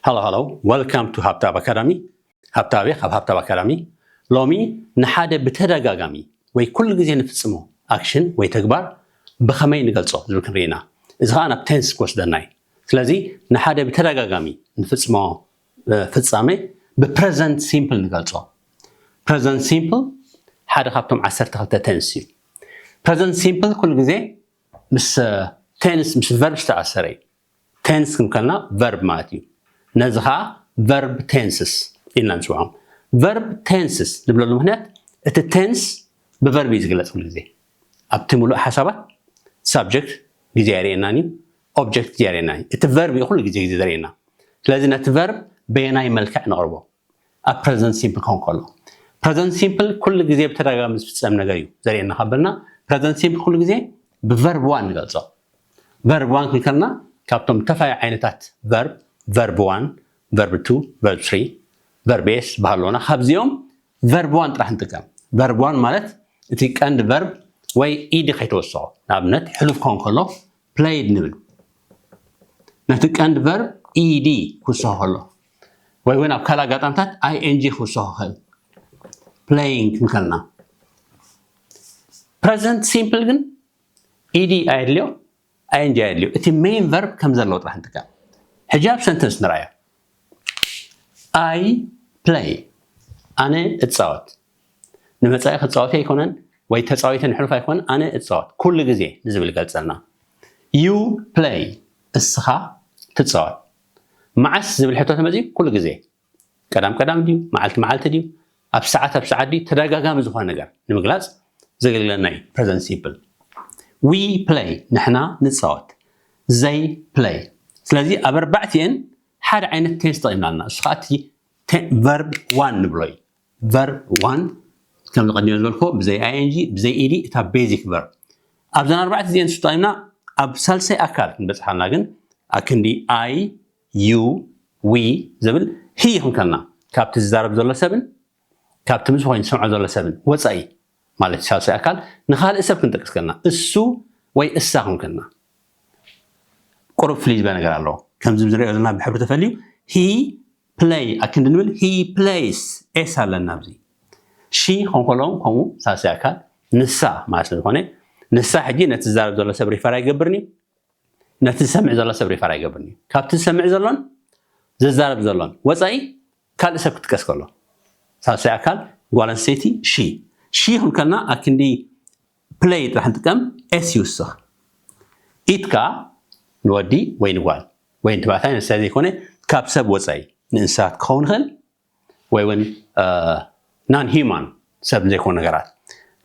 Hello, hello. Welcome to ሃብታብ ኣካዳሚ። ሃብታቤ ካብ ሃብታብ ኣካዳሚ። ሎሚ ንሓደ ብተደጋጋሚ ወይ ኩሉ ግዜ ንፍጽሞ ኣክሽን ወይ ተግባር ብኸመይ ንገልጾ ዝብል ክንርኢ ኢና። እዚ ኸኣ ናብ ቴንስ ክወስደና እዩ። ስለዚ ንሓደ ብተደጋጋሚ ንፍጽሞ ፍጻመ ብፕረዘንት ሲምፕል ንገልጾ። ፕረዘንት ሲምፕል ሓደ ካብቶም ዓሰርተ ክልተ ቴንስ እዩ። ፕረዘንት ሲምፕል ኩሉ ግዜ ምስ ቴንስ ምስ ቨርብ ዝተኣሰረ እዩ። ቴንስ ክንከልና ቨርብ ማለት እዩ። ነዚ ኸዓ ቨርብ ቴንስስ ኢልና ንፅውዖም። ቨርብ ቴንስስ ንብለሉ ምክንያት እቲ ቴንስ ብቨርብ እዩ ዝግለፅ ኩሉ ግዜ። ኣብቲ ሙሉእ ሓሳባት ሳብጀክት ግዜ ኣይርእየናን እዩ፣ ኦብጀክት ግዜ ኣይርእየናን እዩ። እቲ ቨርብ እዩ ኩሉ ግዜ ግዜ ዘርእየና። ስለዚ ነቲ ቨርብ በየናይ መልክዕ ነቕርቦ? ኣብ ፕረዘንት ሲምፕል ክኸውን ከሎ። ፕረዘንት ሲምፕል ኩሉ ግዜ ብተደጋጋሚ ዝፍጸም ነገር እዩ ዘርእየና ካብ በልና፣ ፕረዘንት ሲምፕል ኩሉ ግዜ ብቨርብ ዋን ንገልጾ። ቨርብ ዋን ክንከልና ካብቶም ዝተፈላለዩ ዓይነታት ቨርብ፣ ቨርብ ዋን፣ ቨርብ ቱ፣ ቨርብ ስሪ፣ ቨርብ ኤስ ዝበሃሉ ኣለውና። ካብዚኦም ቨርብ ዋን ጥራሕ ንጥቀም። ቨርብ ዋን ማለት እቲ ቀንዲ ቨርብ ወይ ኢዲ ከይተወሰኾ፣ ንኣብነት ሕሉፍ ክኸውን ከሎ ፕለይድ ንብል። ነቲ ቀንዲ ቨርብ ኢዲ ክውሰኾ ከሎ ወይ እውን ኣብ ካልእ ኣጋጣምታት ኣይኤንጂ ክውሰኾ ይኽእል። ፕሌይንግ ክንከልና። ፕረዘንት ሲምፕል ግን ኢዲ ኣየድልዮ፣ ኣይኤንጂ ኣየድልዮ። እቲ ሜይን ቨርብ ከም ዘለዎ ጥራሕ ንጥቀም። ሕጂ ኣብ ሰንተንስ ንርኣዮ። I play፣ ኣነ እጻወት። ንመጻኢ ክጻወት ኣይኮነን ወይ ተጻዊተ ንሕሉፍ ኣይኮነን፣ ኣነ እጻወት ኩሉ ግዜ ንዝብል ይገልጸልና። You play፣ እስኻ ትጻወት። መዓስ ዝብል ሕቶ ተመጺኡ ኩሉ ግዜ። ቀዳም ቀዳም ድዩ፣ መዓልቲ መዓልቲ ድዩ፣ ኣብ ሰዓት ኣብ ሰዓት ድዩ፣ ተደጋጋሚ ዝኾነ ነገር ንምግላጽ ዘገልግለና እዩ ፕረዘንት ሲምፕል። We play፣ ንሕና ንጻወት። They play። ስለዚ ኣብ ኣርባዕቲኤን ሓደ ዓይነት ቴንስ ተጠቒምና ኣለና። እሱ ኸዓ እቲ ቨርብ ዋን ንብሎ እዩ። ቨርብ ዋን ከም ዝቐድሞ ዝበልኮ ብዘይ ኣይኤንጂ፣ ብዘይ ኢዲ፣ እታ ቤዚክ ቨርብ። ኣብዘን ኣርባዕተ እዚአን ተጠቒምና ኣብ ሳልሳይ ኣካል ክንበጽሓልና ግን ኣክንዲ ኣይ፣ ዩ፣ ዊ ዝብል ሂ ክንከልና ካብቲ ዝዛረብ ዘሎ ሰብን ካብቲ ምስ ኮይኑ ዝሰምዖ ዘሎ ሰብን ወጻኢ ማለት ሳልሳይ ኣካል ንኻልእ ሰብ ክንጠቅስ ከልና እሱ ወይ እሳ ክንከልና ቁሩብ ፍልይ ዝበለ ነገር ኣለዎ። ከምዚ ዝሪኦ ዘለና ብሕብሪ ተፈልዩ ሂ ፕለይ ኣክንዲ ንብል ሂ ፕለይስ ኤስ ኣለና ኣብዚ ሺ ኮንኮሎም ከምኡ ሳልሳይ ኣካል ንሳ ማለት ስለዝኾነ ንሳ ሕጂ ነቲ ዝዛረብ ዘሎ ሰብ ሪፈር ኣይገብርን እዩ። ነቲ ዝሰምዕ ዘሎ ሰብ ሪፈር ኣይገብርን እዩ። ካብቲ ዝሰምዕ ዘሎን ዝዛረብ ዘሎን ወፃኢ ካልእ ሰብ ክጥቀስ ከሎ ሳልሳይ ኣካል ጓል ኣንስተይቲ ሺ ሺ ክንከልና ኣክንዲ ፕለይ ጥራሕ ንጥቀም ኤስ ይውስኽ። ኢት ከዓ ንወዲ ወይ ንጓል ወይ ንተባዕታይ ንሳ ዘይኮነ ካብ ሰብ ወፃኢ ንእንስሳት ክኸውን ይኽእል ወይ እውን ናን ሂማን ሰብ ዘይኮኑ ነገራት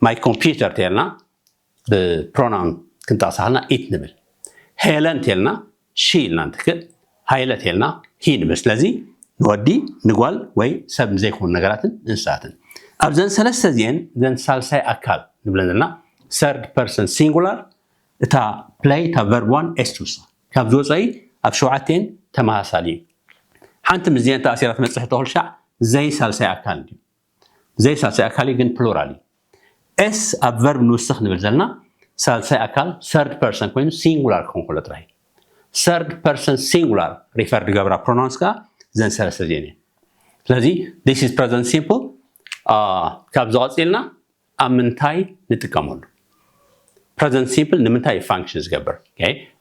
ማይ ኮምፒውተር ተልና ብፕሮናውን ክንጠቕሳ ከልና ኢት ንብል። ሄለን ተልና ሺ ኢልና ንትክእ። ሃይለ ተልና ሂ ንብል። ስለዚ ንወዲ ንጓል ወይ ሰብ ዘይኮኑ ነገራትን እንስሳትን ኣብዘን ሰለስተ እዚአን ዘን ሳልሳይ ኣካል ንብለን ዘለና ሰርድ ፐርሰን ሲንጉላር እታ ፕለይ እታ ቨርብ ዋን ኤስ ትውስኽ። ካብ ዝወፀኢ ኣብ ሸውዓተን ተመሳሳሊ እዩ። ሓንቲ ምስዚአን ተኣሲራ ትመፅእ ሕቶ ኩልሻዕ ዘይ ሳልሳይ ኣካል እዩ። ዘይ ሳልሳይ ኣካል እዩ ግን ፕሉራል እዩ። ኤስ ኣብ ቨርብ ንውስኽ ንብል ዘለና ሳልሳይ ኣካል ሰርድ ፐርሰን ኮይኑ ሲንጉላር ክኸውን ከሎ ጥራይ። ሰርድ ፐርሰን ሲንጉላር ሪፈር ዝገብራ ፕሮናውንስ ከዓ ዘን ሰለስተ እዚአን እየን። ስለዚ this is present simple። ካብ ዝቐፂልና ኣብ ምንታይ ንጥቀመሉ? ፕረዘንት ሲምፕል ንምንታይ እዩ ፋንክሽን ዝገብር?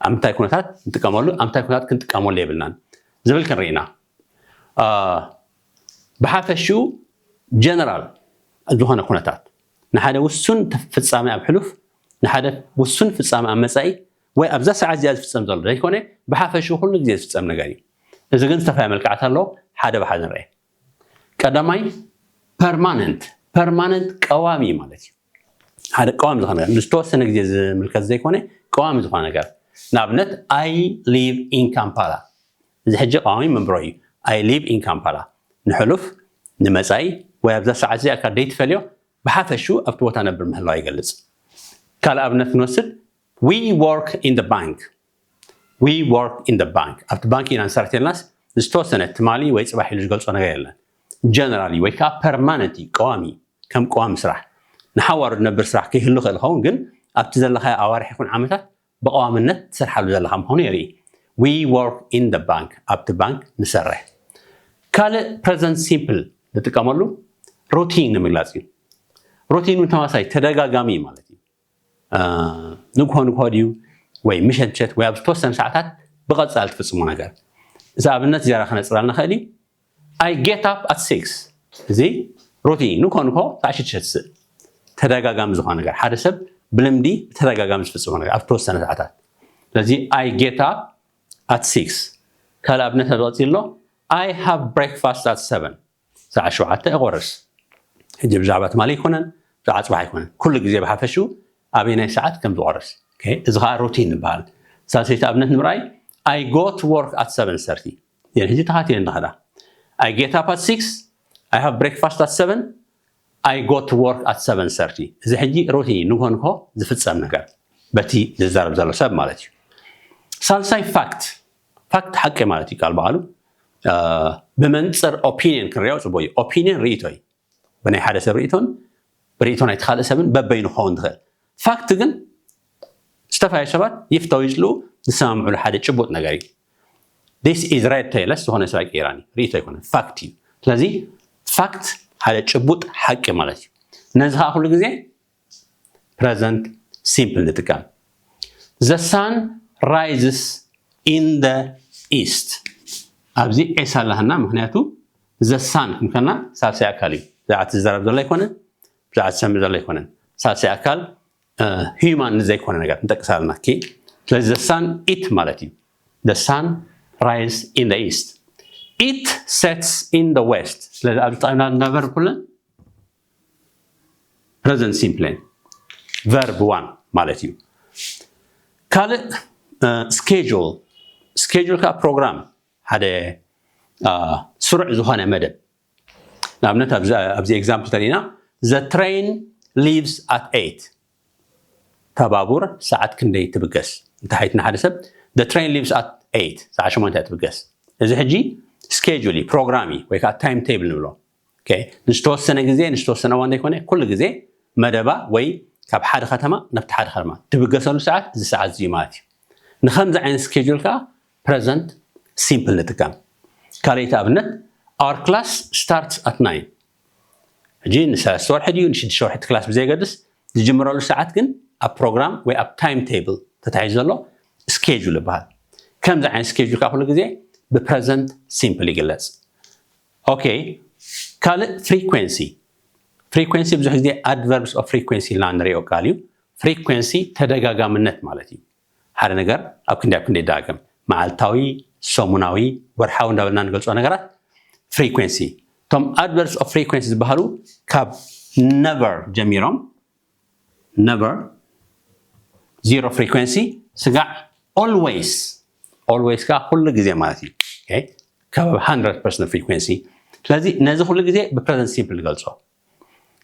ኣብ ምንታይ ኩነታት ንጥቀመሉ፣ ኣብ ምንታይ ኩነታት ክንጥቀመሉ የብልናን ዝብል ክንርኢና። ብሓፈሽኡ ጀነራል ዝኾነ ኩነታት ንሓደ ውሱን ፍፃሜ ኣብ ሕሉፍ፣ ንሓደ ውሱን ፍፃሜ ኣብ መፃኢ ወይ ኣብዛ ሰዓት እዚኣ ዝፍፀም ዘሎ ዘይኮነ ብሓፈሽኡ ኩሉ ግዜ ዝፍፀም ነገር እዩ። እዚ ግን ዝተፈላለየ መልክዓት ኣለዎ። ሓደ ብሓደ ንርአ። ቀዳማይ ፐርማነንት፣ ፐርማነንት ቀዋሚ ማለት እዩ። ሓደ ቀዋሚ ዝኾነ ነገር ንዝተወሰነ ግዜ ዝምልከት ዘይኮነ ቀዋሚ ዝኾነ ነገር። ንኣብነት I live in Kampala፣ እዚ ሕጂ ቀዋሚ መንብሮ እዩ። I live in Kampala ንሕሉፍ ንመፃኢ ወይ ኣብዛ ሰዓት እዚኣ ካብ ደይትፈልዮ ብሓፈሽኡ ኣብቲ ቦታ ነብር ምህላው ይገልፅ። ካልእ ኣብነት ክንወስድ we work in the bank፣ we work in the bank ኣብቲ ባንክ ኢና ንሰርሕ ተልናስ ዝተወሰነ ትማሊ ወይ ፅባሕ ኢሉ ዝገልፆ ነገር የለን። ጀነራሊ ወይ ከዓ ፐርማነንት ቀዋሚ ከም ቀዋሚ ስራሕ ንሓዋሩ ዝነብር ስራሕ ከይህሉ ክእል ኸውን ግን ኣብቲ ዘለካዮ ኣዋርሕ ይኹን ዓመታት ብቐዋምነት ትሰርሓሉ ዘለኻ ምዃኑ የርኢ። We work in the bank ኣብቲ ባንክ ንሰርሕ። ካልእ present simple ንጥቀመሉ routine ንምግላፅ እዩ። Routine እውን ተመሳሳይ ተደጋጋሚ ማለት እዩ። ንግሆ ንግሆ ድዩ ወይ ምሸት ምሸት ወይ ኣብ ዝተወሰነ ሰዓታት ብቐፃል ትፍፅሞ ነገር። እዚ ኣብነት ዝያዳ ከነፅላል ንኽእል እዩ። I get up at six። እዚ routine ንግሆ ንግሆ ሰዓት ሽዱሽተ ትስእ ተደጋጋሚ ዝኾነ ነገር፣ ሓደ ሰብ ብልምዲ ብተደጋጋሚ ዝፍፅሞ ነገር ኣብ ዝተወሰነ ሰዓታት። ስለዚ I get up at six። ካልእ ኣብነት ኣብዚ ቀፂሉ ኣሎ። I have breakfast at seven። ሰዓት ሸውዓተ እቆርስ። ሕጂ ብዛዕባ ትማሊ ኣይኮነን፣ ብዛዕባ ፅባሕ ኣይኮነን፣ ኩሉ ግዜ ብሓፈሽኡ ኣበየናይ ሰዓት ከም ዝቆርስ። እዚ ከዓ routine ይበሃል። ሳልሰይቲ ኣብነት ንምርኣይ፣ I go to work at seven thirty። ሕጂ ተኻቲለን ንኸዳ። I get up at six፣ I have breakfast at seven፣ I go to work at seven thirty። እዚ ሕጂ routine ንግሆ ንግሆ ዝፍፀም ነገር በቲ ዝዛረብ ዘሎ ሰብ ማለት እዩ። ሳልሳይ fact፣ fact ሓቂ ማለት እዩ ቃል በዓሉ። ብመንፅር opinion ክንሪኦ ፅቡቅ እዩ። Opinion ርእይቶ እዩ። ብናይ ሓደ ሰብ ርእይቶን ብርእይቶ ናይቲ ካልእ ሰብን በበይኑ ክኸውን ትኽእል። Fact ግን ዝተፋየ ሰባት ይፍተው ይፅልኡ ዝሰማምዑሉ ሓደ ጭቡጥ ነገር እዩ። This is red ተይለስ ዝኾነ ሰብ ኣይቀይራን እዩ። ርእይቶ ኣይኮነን፣ fact እዩ። ስለዚ fact ሓደ ጭቡጥ ሓቂ ማለት እዩ። ነዚ ከዓ ኩሉ ግዜ present simple ንጥቀም። The sun rises in the east። ኣብዚ ኤስ ኣለሃና፣ ምክንያቱ the sun ክንከና ሳልሳይ ኣካል እዩ። ብዛዕባ ዝዛረብ ዘሎ ኣይኮነን፣ ብዛዕባ ዝሰምዕ ዘሎ ኣይኮነን። ሳልሳይ ኣካል human ዘይኮነ ነገር ንጠቅስ ኣለና። ስለዚ the sun it ማለት እዩ። The sun rise in the east, it sets in the west። ስለዚ ኣብዚ ጠቂምና ንዳ verb ኩለን present simple verb one ማለት እዩ። ካልእ schedule፣ schedule ከዓ ፕሮግራም፣ ሓደ ስሩዕ ዝኾነ መደብ። ንኣብነት ኣብዚ example ተሪእና the train leaves at eight። ተባቡር ሰዓት ክንደይ ትብገስ? እንተሓይትና ሓደ ሰብ the train leaves at eight፣ ሰዓት ሸሞንተ ትብገስ። እዚ ሕጂ schedule እዩ፣ ፕሮግራም እዩ፣ ወይ ከዓ time table ንብሎ። ንዝተወሰነ ግዜ ንዝተወሰነ እዋን ዘይኮነ ኩሉ ግዜ መደባ ወይ ካብ ሓደ ከተማ ናብቲ ሓደ ከተማ ትብገሰሉ ሰዓት እዚ ሰዓት እዚ ማለት እዩ። ንከምዚ ዓይነት schedule ከዓ present simple ንጥቀም። ካልኣይቲ ኣብነት our class starts at nine። ሕጂ ንሰለስተ ወርሒ ድዩ ንሽዱሽተ ወርሒ እቲ ክላስ ብዘየገድስ ዝጅምረሉ ሰዓት ግን ኣብ ፕሮግራም ወይ ኣብ time table ተታሒዙ ዘሎ schedule ይበሃል። ከምዚ ዓይነት schedule ከዓ ኩሉ ግዜ ብ present simple ይግለፅ። Okay፣ ካልእ frequency። Frequency ብዙሕ ግዜ adverbs of frequency ኢልና ንሪኦ ቃል እዩ። Frequency ተደጋጋምነት ማለት እዩ። ሓደ ነገር ኣብ ክንደይ ኣብ ክንደይ ይደጋገም፣ መዓልታዊ፣ ሰሙናዊ፣ ወርሓዊ እንዳበልና ንገልፆ ነገራት frequency። እቶም adverbs of frequency ዝበሃሉ ካብ never ጀሚሮም፣ never፣ zero frequency፣ ስጋዕ always፣ always ከዓ ኩሉ ግዜ ማለት እዩ። ከባቢ hundred percent frequency። ስለዚ ነዚ ኩሉ ግዜ ብ present simple ንገልፆ።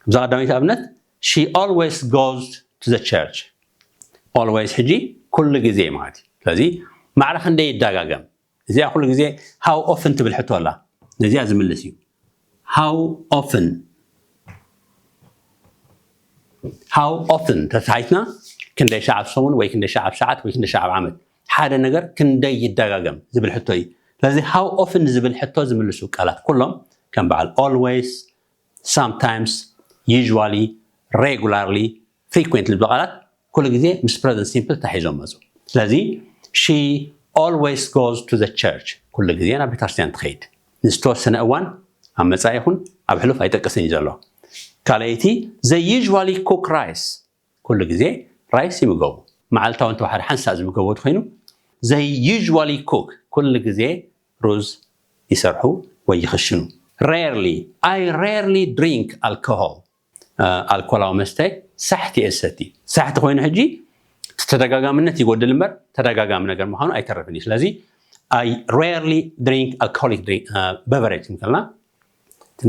እዛ ቀዳመይቲ ኣብነት she always goes to the church። Always ሕጂ ኩሉ ግዜ ማለት እዩ። ስለዚ ማዕረ ክንደይ ይደጋገም? እዚኣ ኩሉ ግዜ how often ትብል ሕቶ ኣላ። ነዚኣ ዝምልስ እዩ። How often፣ how often ተታሒትና ክንደይ ሻዕ ኣብ ሰሙን ወይ ክንደይ ሻዕ ኣብ ሰዓት ወይ ክንደይ ሻዕ ኣብ ዓመት ሓደ ነገር ክንደይ ይደጋገም ዝብል ሕቶ እዩ። ስለዚ how often ዝብል ሕቶ ዝምልሱ ቃላት ኩሎም ከም በዓል always፣ sometimes፣ usually፣ regularly፣ frequently ዝብሉ ቃላት ኩሉ ግዜ ምስ present simple ተታሒዞም መፁ። ስለዚ she always goes to the church፣ ኩሉ ግዜ ናብ ቤተክርስትያን ትኸይድ። ንዝተወሰነ እዋን ኣብ መፃኢ ይኹን ኣብ ሕሉፍ ኣይጠቅስን እዩ ዘሎ። ካልኣይቲ they usually cook rice፣ ኩሉ ግዜ rice ይምገቡ። መዓልታዊ እንተወሓደ ሓንሳእ ዝምገቡ ተኮይኑ they usually cook፣ ኩሉ ግዜ ሩዝ ይሰርሑ ወይ ይኽሽኑ። Rarely፣ I rarely drink alcohol፣ ኣልኮላዊ መስተ ሳሕቲ እየ ዝሰቲ። ሳሕቲ ኮይኑ ሕጂ ተደጋጋምነት ይጎድል እምበር ተደጋጋሚ ነገር ምዃኑ ኣይተርፍን እዩ። ስለዚ I rarely drink alcoholic beverage እንከልና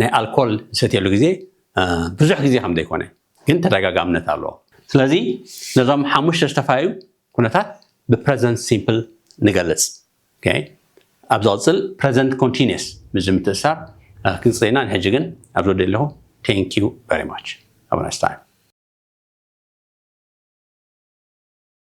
ናይ ኣልኮል ዝሰትየሉ ግዜ ብዙሕ ግዜ ከም ዘይኮነ ግን ተደጋጋምነት ኣለዎ። ስለዚ ነዞም ሓሙሽተ ዝተፈላለዩ ኩነታት ብ present simple ንገልፅ። ኣብ ዝቕፅል present continuous ምስ ምትእሳር ክንፅልና፣ ንሕጂ ግን ኣብ ዝወደ ኣለኹ። Thank you very much. Have a nice time.